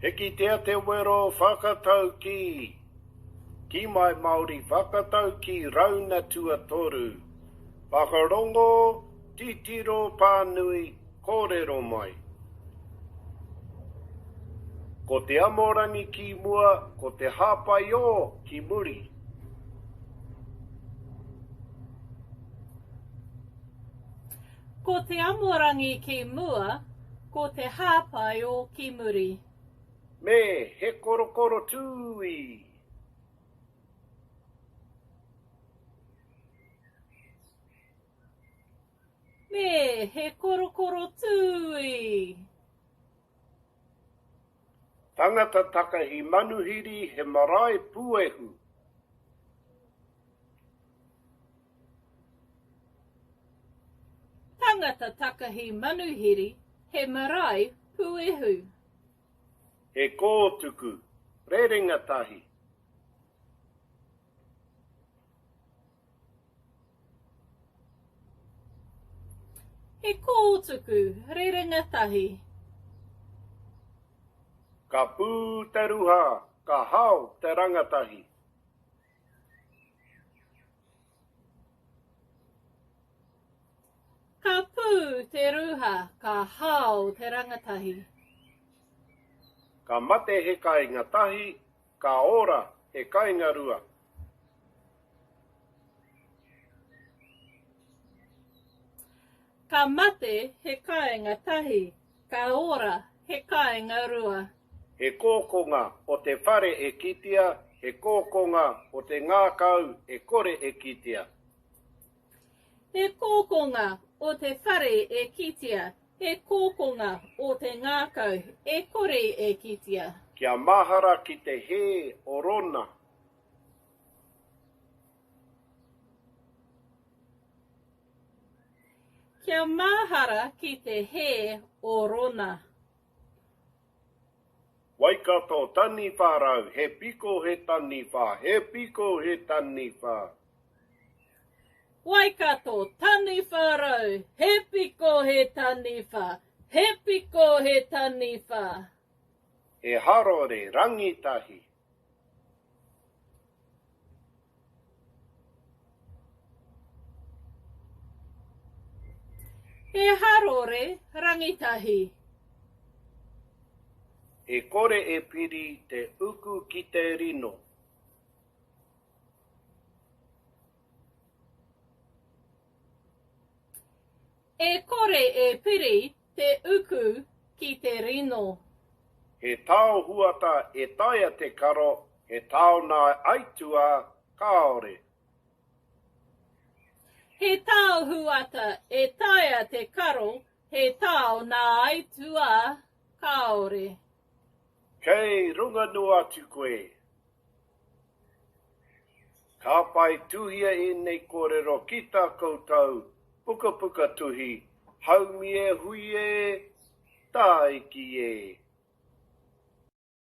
He kitea te wero whakataukī. Ki mai Māori whakataukī rauna tuatoru. Whakarongo, titiro pānui, kōrero mai. Ko te amorangi ki mua, ko te hāpai ō ki muri. Ko te amorangi ki mua, ko te hāpai ō ki muri. Me he korokoro tūī. Me he korokoro tūī. Tangata takahi manuhiri he marae puehu. Tangata takahi manuhiri he marae puehu. He kōtuku, rerenga tahi. He kōtuku, rerenga tahi. Ka pū te ruha, ka hao te rangatahi. Ka pū te ruha, ka hao te rangatahi. Ka mate he kainga tahi, ka ora he kainga rua. Ka mate he kainga tahi, Ka ora, he kāinga rua. He kōkonga o te whare e kitea, he kōkonga o te ngākau e kore e kitea. He kōkonga o te whare e kitea, he kōkonga o te ngākau e kore e kitea. Kia mahara ki te hē o Rona. Kia mahara ki te hē o Rona. Waikato taniwha rau, he piko he taniwha, he piko he taniwha. Waikato taniwha rau, he piko he taniwha, he piko he taniwha. He harore rangitahi. He harore rangitahi. E kore e piri te uku ki te rino. E kore e piri te uku ki te rino. He tao huata e taea te karo, he tao nā aituā, kāore. He tao huata e taea te karo, he tao nā aituā, kāore. Kei runga noa atu koe. Ka pai tuhia ēnei kōrero ki tā koutou pukapuka tuhi, haumi e hui e, tāiki e.